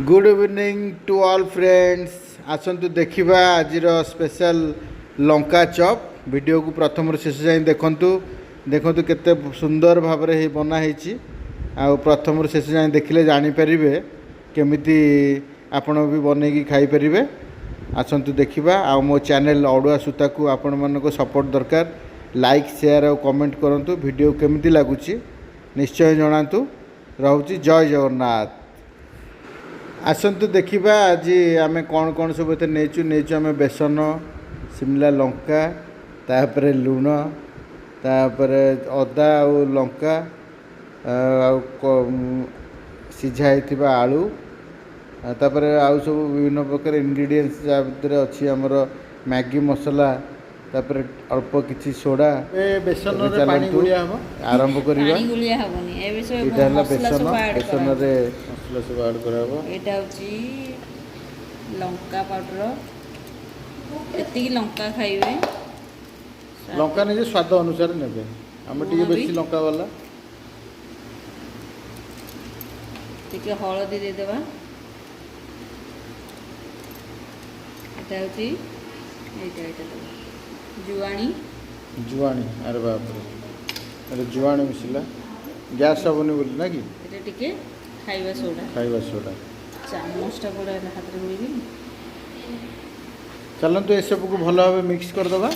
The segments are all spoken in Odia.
Good evening to all friends। ଆସନ୍ତୁ ଦେଖିବା ଆଜିର ସ୍ପେଶାଲ ଲଙ୍କା ଚପ୍। ଭିଡ଼ିଓକୁ ପ୍ରଥମରୁ ଶେଷ ଯାଏଁ ଦେଖନ୍ତୁ। ଦେଖନ୍ତୁ, କେତେ ସୁନ୍ଦର ଭାବରେ ହେଇ ବନା ହେଇଛି। ଆଉ ପ୍ରଥମରୁ ଶେଷ ଯାଏଁ ଦେଖିଲେ ଜାଣିପାରିବେ କେମିତି ଆପଣ ବି ବନେଇକି ଖାଇପାରିବେ। ଆସନ୍ତୁ ଦେଖିବା। ଆଉ ମୋ ଚ୍ୟାନେଲ୍ ଅଡ଼ୁଆ ସୂତାକୁ ଆପଣମାନଙ୍କ ସପୋର୍ଟ ଦରକାର। ଲାଇକ୍, ସେୟାର ଆଉ କମେଣ୍ଟ କରନ୍ତୁ। ଭିଡ଼ିଓ କେମିତି ଲାଗୁଛି ନିଶ୍ଚୟ ଜଣାନ୍ତୁ। ରହୁଛି, ଜୟ ଜଗନ୍ନାଥ। ଆସନ୍ତୁ ଦେଖିବା ଆଜି ଆମେ କ'ଣ କ'ଣ ସବୁ ଏଥିରେ ନେଇଛୁ। ନେଇଛୁ ଆମେ ବେସନ, ସିମଲା ଲଙ୍କା, ତାପରେ ଲୁଣ, ତାପରେ ଅଦା ଆଉ ଲଙ୍କା, ଆଉ ସିଝା ହେଇଥିବା ଆଳୁ, ଆଉ ତାପରେ ଆଉ ସବୁ ବିଭିନ୍ନ ପ୍ରକାର ଇନଗ୍ରିଡ଼ିଏଣ୍ଟସ୍, ଯାହା ଭିତରେ ଅଛି ଆମର ମ୍ୟାଗି ମସଲା, ତାପରେ ଅଳ୍ପ କିଛି ସୋଡ଼ା। ଏ ବେସନରେ ପାଣି ଚାଲନ୍ତୁ ଗୋଳିଆ ହେବ। ଆରମ୍ଭ କରିବା। ପାଣି ଗୋଳିଆ ହେବନି ଏବେ ସବୁ। ଏଇଟା ହେଲା ମସଲା ବେସନ। ସବୁ ଆଡ଼୍ କରାହେବ। ବେସନରେ ମସଲା ସବୁ ଆଡ଼୍ କରାହେବ। ଏଇଟା ହେଉଛି ଲଙ୍କା ପାଉଡ଼ର। ଏତିକି ଲଙ୍କା ଖାଇବେ। ଲଙ୍କା ନିଜ ସ୍ୱାଦ ଅନୁସାରେ ନେବେ। ଆମେ ଲୁଣ ଟିକେ ବି। ବେଶୀ ଲଙ୍କା ବାଲା। ଟିକେ ହଳଦୀ ଦେଇଦେବା। ଏଇଟା ହେଉଛି ଏଇଟା ଦେବା ଜୁଆଣି। ଜୁଆଣି, ଆରେ ବାପରେ, ଏଟା ଜୁଆଣି ମିଶିଲା ଗ୍ୟାସ୍ ହେବନି ବୋଲି, ନା କି? ଏଇଟା ଟିକେ ଖାଇବା ସୋଡ଼ା। ଖାଇବା ସୋଡ଼ା। ଚାମଚଟା କୁଆଡ଼େ ହେଲା? ହାତରେ ଗୋଳିବି। ଚାଲନ୍ତୁ, ଏସବୁକୁ ଭଲ ଭାବେ ମିକ୍ସ କରିଦେବା।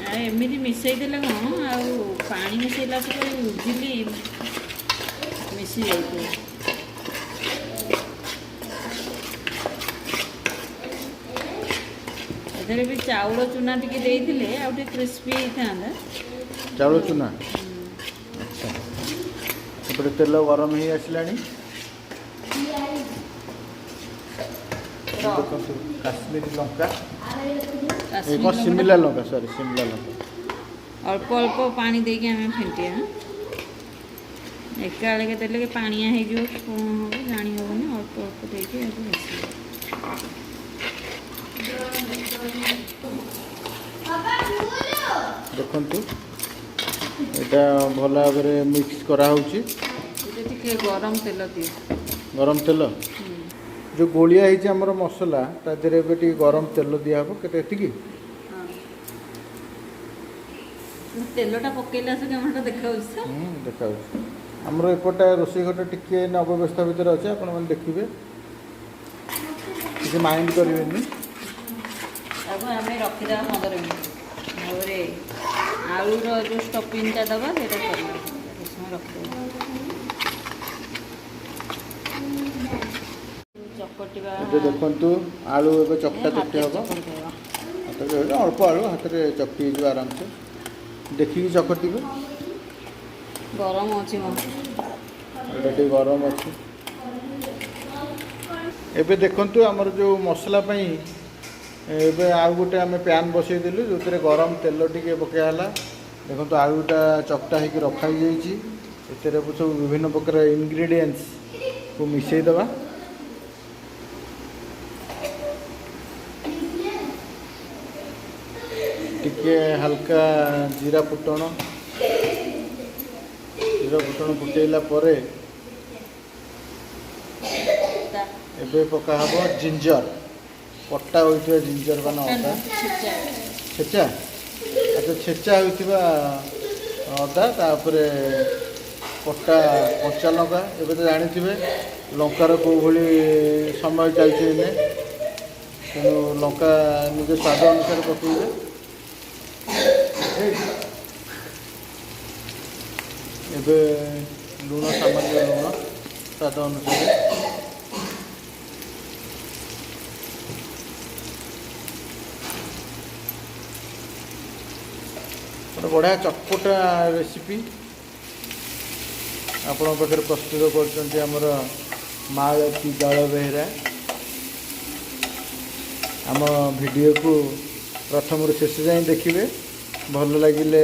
ଆଉ ଏମିତି ମିଶେଇ ଦେଲେ କ'ଣ, ଆଉ ପାଣି ମିଶେଇଲା ପରେ ଇଜିଲି ମିଶି ଯାଇଥିବ। ଏଥିରେ ବି ଚାଉଳ ଚୁନା ଟିକେ ଦେଇଥିଲେ ଆଉ ଟିକେ କ୍ରିସ୍ପି ହେଇଥାନ୍ତା। ଚାଉଳ ଚୁନା, ଆଚ୍ଛା। ଏପଟେ ତେଲ ଗରମ ହେଇ ଆସିଲାଣି। ଦେଖନ୍ତୁ, କାଶ୍ମୀରୀ ଲଙ୍କା ଏ କାଶ୍ମୀର କ'ଣ ଲଙ୍କାଟା ସିମିଲା ଲଙ୍କା, ସରି, ସିମଲା ଲଙ୍କା। ଅଳ୍ପ ଅଳ୍ପ ପାଣି ଦେଇକି ଆମେ ଫେଣ୍ଟିବା। ଏକାବେଳକେ ଦେଲେ କି ପାଣିଆ ହେଇଯିବ କି କ'ଣ ହେବ ଜାଣି ହେବନି। ଅଳ୍ପ ଅଳ୍ପ ଦେଇକି ଏହାକୁ ମିଶେଇବା। ଦେଖନ୍ତୁ, ଏଇଟା ଭଲ ଭାବରେ ମିକ୍ସ କରାହେଉଛି। ଏଇଟା ଟିକେ ଗରମ ତେଲ ଦିଅ। ଗରମ ତେଲ। ଯେଉଁ ଗୋଳିଆ ହେଇଛି ଆମର ମସଲା, ତା ଦେହରେ ଏବେ ଟିକେ ଗରମ ତେଲ ଦିଆହେବ। କେତେ, ଏତିକି? ହଁ, ତେଲଟା ପକେଇଲା ସେ କେମିତି ଦେଖାଉଛି ତ। ହୁଁ, ଦେଖାଯାଉଛି। ଆମର ଏପଟେ ରୋଷେଇ ଘରଟା ଟିକେ ଅବ୍ୟବସ୍ଥା ଭିତରେ ଅଛି। ଆପଣମାନେ ଦେଖିବେ, କିଛି ମାଇଣ୍ଡ କରିବେନି। ତାକୁ ଆମେ ରଖିଦେବା 15 ମିନିଟ୍। ତାପରେ ଆଳୁର ଯେଉଁ ଷ୍ଟଫିଂଟା ଦେବା, ସେଇଟା କରିବା। କିଛି ସମୟ ରଖିଦେବା, ଚକଟିବା। ଏବେ ଦେଖନ୍ତୁ, ଆଳୁ ଏବେ ଚକଟା ଚକଟି ହାତରେ ହେବ। ଚକଟି ଦେବା। ହାତରେ ହେଲେ ଅଳ୍ପ ଆଳୁ ହାତରେ ଚକଟି ହେଇଯିବ ଆରାମସେ। ଦେଖିକି ଚକଟିବେ। ଗରମ ଅଛି ମୋ। ଏଇଟା ଟିକେ ଗରମ ଅଛି। ଏବେ ଦେଖନ୍ତୁ, ଆମର ଯେଉଁ ମସଲା ପାଇଁ ଏବେ ଆଉ ଗୋଟେ ଆମେ ପ୍ୟାନ୍ ବସେଇଦେଲୁ, ଯେଉଁଥିରେ ଗରମ ତେଲ ଟିକେ ପକାଇ ହେଲା। ଦେଖନ୍ତୁ, ଆଳୁଟା ଚକଟା ହେଇକି ରଖା ହେଇଯାଇଛି। ଏଥିରେ ସବୁ ବିଭିନ୍ନ ପ୍ରକାର ଇନଗ୍ରିଡ଼ିଏଣ୍ଟସକୁ ମିଶାଇ ଦେବା। ଟିକେ ହାଲକା ଜିରା ଫୁଟଣ। ଜିରା ଫୁଟଣ ଫୁଟେଇଲା ପରେ ଏବେ ପକା ହେବ ଜିଞ୍ଜର, କଟା ହୋଇଥିବା ଜିଞ୍ଜର ମାନେ ଅଦା। ଛେଚା। ଛେଚା, ଆଚ୍ଛା, ଛେଚା ହୋଇଥିବା ଅଦା, ତାପରେ କଟା କଞ୍ଚା ଲଙ୍କା। ଏବେ ତ ଜାଣିଥିବେ ଲଙ୍କାର କେଉଁ ଭଳି ସମୟ ଚାଲିଛି ଏଇନେ। ତେଣୁ ଲଙ୍କା ନିଜ ସ୍ୱାଦ ଅନୁସାରେ ପକାଇବେ। ଏବେ ଲୁଣ, ସାମାନ୍ୟ ଲୁଣ ସ୍ୱାଦ ଅନୁସାରେ। ଗୋଟେ ବଢ଼ିଆ ଚଟପଟା ରେସିପି ଆପଣଙ୍କ ପାଖରେ ପ୍ରସ୍ତୁତ କରୁଛନ୍ତି ଆମର ମାଳତୀ ଦଳ ବେହେରା। ଆମ ଭିଡ଼ିଓକୁ ପ୍ରଥମରୁ ଶେଷ ଯାଏଁ ଦେଖିବେ। ଭଲ ଲାଗିଲେ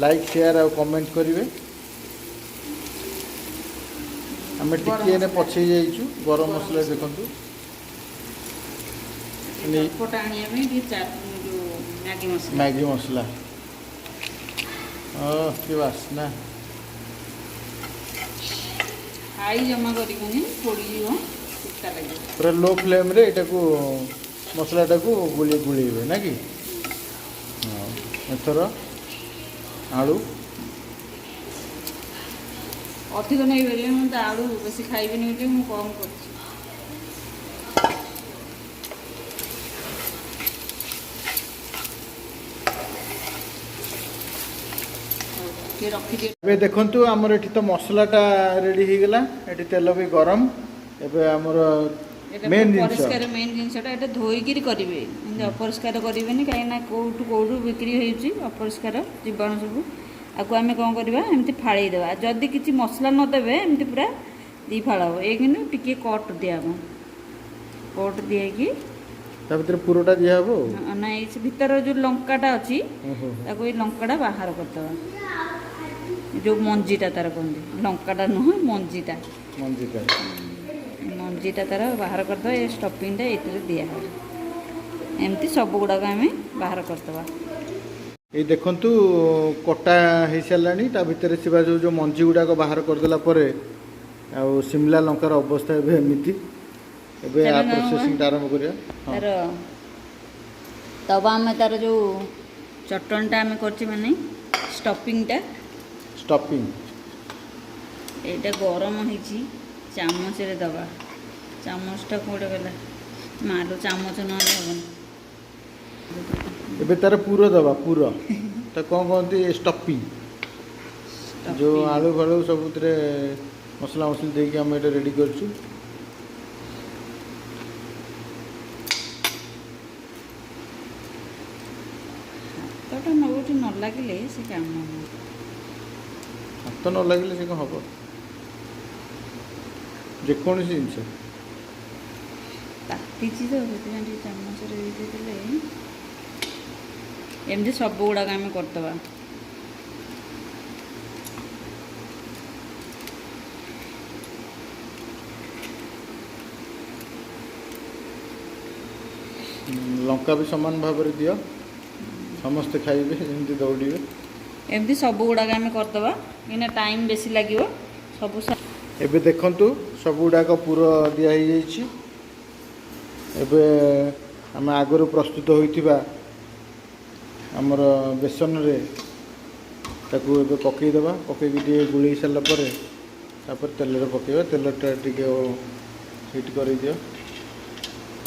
ଲାଇକ୍, ସେୟାର ଆଉ କମେଣ୍ଟ କରିବେ। ଆମେ ଟିକେ ଏନେ ପଛେଇ ଯାଇଛୁ। ଗରମ ମସଲା ଦେଖନ୍ତୁ। ଚଟପଟା ଆଣିବା ପାଇଁ ଟିକେ ଚାଟ୍ ଯେଉଁ ମ୍ୟାଗି ମସଲା। ମ୍ୟାଗି ମସଲା। କି ବାସ୍ନା! ହାଇ ଜମା କରିବନି, ପୋଡ଼ିଯିବ, ପିତା ଲାଗିବ। ପୁରା ଲୋ ଫ୍ଲେମ୍ରେ ଏଇଟାକୁ ମସଲାଟାକୁ ଗୁଳେଇବେ ନା କି? ହଁ, ଏଥର ଆଳୁ। ଅଧିକ ନେଇପାରିବେ, ମୁଁ ତ ଆଳୁ ବେଶୀ ଖାଇବିନି ବୋଲି ମୁଁ କମ୍ କରୁଛି। ହଉ, ଟିକେ ରଖିଦିଅ। ଏବେ ଦେଖନ୍ତୁ, ଆମର ଏଠି ତ ମସଲାଟା ରେଡ଼ି ହେଇଗଲା, ଏଠି ତେଲ ବି ଗରମ। ଏବେ ଆମର ଏଇଟା ମେନ୍ ଜିନିଷ। ପରିଷ୍କାର, ମେନ୍ ଜିନିଷଟା ଏଇଟା ଧୋଇକିରି କରିବେ, ଏମିତି ଅପରିଷ୍କାର କରିବେନି, କାହିଁକିନା କେଉଁଠୁ କେଉଁଠୁ ବିକ୍ରି ହେଉଛି ଅପରିଷ୍କାର ଜୀବାଣୁ ସବୁ। ଆକୁ ଆମେ କ'ଣ କରିବା, ଏମିତି ଫାଳେଇ ଦେବା। ଯଦି କିଛି ମସଲା ନ ଦେବେ, ଏମିତି ପୁରା ଦୁଇ ଫାଳ ହେବ। ଏ କିନ୍ତୁ ଟିକେ କଟ୍ ଦିଆହେବ, କଟ୍ ଦିଆହେଇକି ତା ଭିତରେ ପୁରଟା ଦିଆହେବ ଆଉ। ନା, ଏଇ ସେ ଭିତରେ ଯେଉଁ ଲଙ୍କାଟା ଅଛି, ଓହୋ। ତାକୁ ଏଇ ଲଙ୍କାଟା ବାହାର କରିଦେବା, ଯେଉଁ ମଞ୍ଜିଟା ତାର କୁହନ୍ତି, ଲଙ୍କାଟା ନୁହଁ, ମଞ୍ଜିଟା। ମଞ୍ଜିଟା। ମଞ୍ଜିଟା ତାର ବାହାର କରିଦେବା। ଏ ଷ୍ଟଫିଂଟା ଏଇଥିରେ ଦିଆହେବ। ଏମିତି ସବୁ ଗୁଡ଼ାକ ଆମେ ବାହାର କରିଦେବା। ଏଇ ଦେଖନ୍ତୁ, କଟା ହେଇସାରିଲାଣି। ତା ଭିତରେ ଥିବା ଯେଉଁ ଯେଉଁ ମଞ୍ଜି ଗୁଡ଼ାକ ବାହାର କରିଦେଲା ପରେ ଆଉ ସିମଲା ଲଙ୍କାର ଅବସ୍ଥା ଏବେ ଏମିତି। ଏବେ ଆ ଚାଲୁନ, ପ୍ରୋସେସିଂଟା ଆରମ୍ଭ କରିବା। ହଁ। ତାର ଦବା ଆମେ ତାର ଯେଉଁ ଚଟଣିଟା ଆମେ କରିଛେ, ମାନେ ଷ୍ଟଫିଂଟା। ଷ୍ଟଫିଂ। ଏଇଟା ଗରମ ହେଇଛି, ଚାମଚରେ ଦେବା। ଚାମଚଟା କୁଆଡ଼େ ଗଲା ମାଲୋ? ଚାମଚ ନହେଲେ ହେବନି। ଏବେ ତାର ପୁର ଦେବା। ପୁର ତା କ'ଣ କହନ୍ତି, ଷ୍ଟଫିଂ, ଯେଉଁ ଆଳୁ ଫାଳୁ ସବୁଥିରେ ମସଲା ମସଲି ଦେଇକି ଆମେ ଏଇଟା ରେଡ଼ି କରିଛୁ। ହାତଟା ନଉଠି ନ ଲାଗିଲେ ସେ କାମ ନୁହଁ। ହାତ ନ ଲାଗିଲେ ସେ କ'ଣ ହେବ? ଯେକୌଣସି ଜିନିଷ। ତାତିଛି ତ, ସେଥିପାଇଁ ଟିକେ ଚାମଚରେ ଦେଇଦେଲେ। ଏମିତି ସବୁ ଗୁଡ଼ାକ ଆମେ କରିଦେବା। ଲଙ୍କା ବି ସମାନ ଭାବରେ ଦିଅ, ସମସ୍ତେ ଖାଇବେ ଯେମିତି ଦୌଡ଼ିବେ। ଏମିତି ସବୁ ଗୁଡ଼ାକ ଆମେ କରିଦେବା, କାହିଁକିନା ଟାଇମ୍ ବେଶୀ ଲାଗିବ ସବୁ। ଏବେ ଦେଖନ୍ତୁ, ସବୁ ଗୁଡ଼ାକ ପୁର ଦିଆ ହେଇଯାଇଛି। ଏବେ ଆମେ ଆଗରୁ ପ୍ରସ୍ତୁତ ହୋଇଥିବା ଆମର ବେସନରେ ତାକୁ ଏବେ ପକାଇଦେବା। ପକାଇକି ଟିକେ ଗୋଳେଇ ସାରିଲା ପରେ ତାପରେ ତେଲରେ ପକାଇବା। ତେଲଟା ଟିକେ ହିଟ୍ କରିଦିଅ।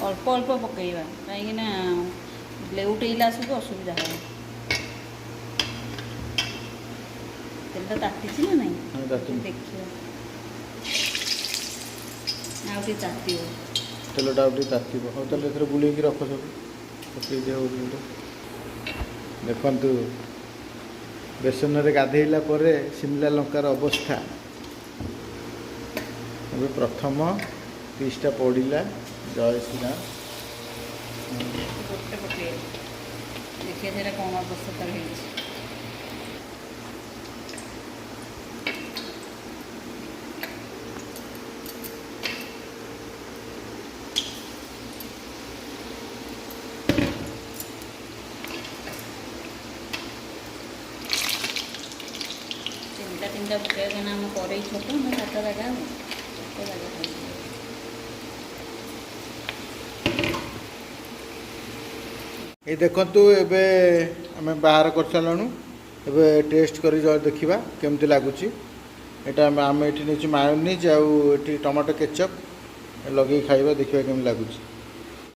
ଅଳ୍ପ ଅଳ୍ପ ପକାଇବା, କାହିଁକିନା ଲେଉଟେଇଲା ସବୁ ଅସୁବିଧା ହେବ। ତେଲଟା ତାତିଛି ନା ନାହିଁ? ହଁ, ତାତିନି। ଦେଖିବା, ଆଉ ଟିକେ ତାତିବ। ତେଲଟା ଆଉ ଟିକେ ତାତିବ। ହଉ, ତାହେଲେ ଏଥର ବୁଲେଇକି ରଖ, ସବୁ ପକାଇ ଦିଅ ଗୋଟେ ଗୋଟେ। ଦେଖନ୍ତୁ, ବେସନରେ ଗାଧେଇଲା ପରେ ସିମଲା ଲଙ୍କାର ଅବସ୍ଥା। ଏବେ ପ୍ରଥମ ପିସ୍ଟା ପଡ଼ିଲା। ଜୟ ଶ୍ରୀରାମ। ଗୋଟେ ପକେଇବା, ଦେଖିବା ସେଇଟା କ'ଣ ଅବସ୍ଥା ତାର ହେଇଛି। ତିନିଟା ତିନିଟା ପକେଇବା, କାହିଁକିନା ଆମ କରେଇ ଛୋଟ ନା, ଛୋଟ ଜାଗା ହବ, ଛୋଟ ଜାଗା ହେଇଯିବ। ଏଇ ଦେଖନ୍ତୁ, ଏବେ ଆମେ ବାହାର କରିସାରିଲାଣୁ। ଏବେ ଟେଷ୍ଟ କରି ଦେଖିବା କେମିତି ଲାଗୁଛି। ଏଇଟା ଆମେ ଏଠି ନେଇଛୁ ମାયોନିଜ୍ ଆଉ ଏଠି ଟମାଟୋ କେଚପ୍ ଲଗେଇ ଖାଇବା, ଦେଖିବା କେମିତି ଲାଗୁଛି।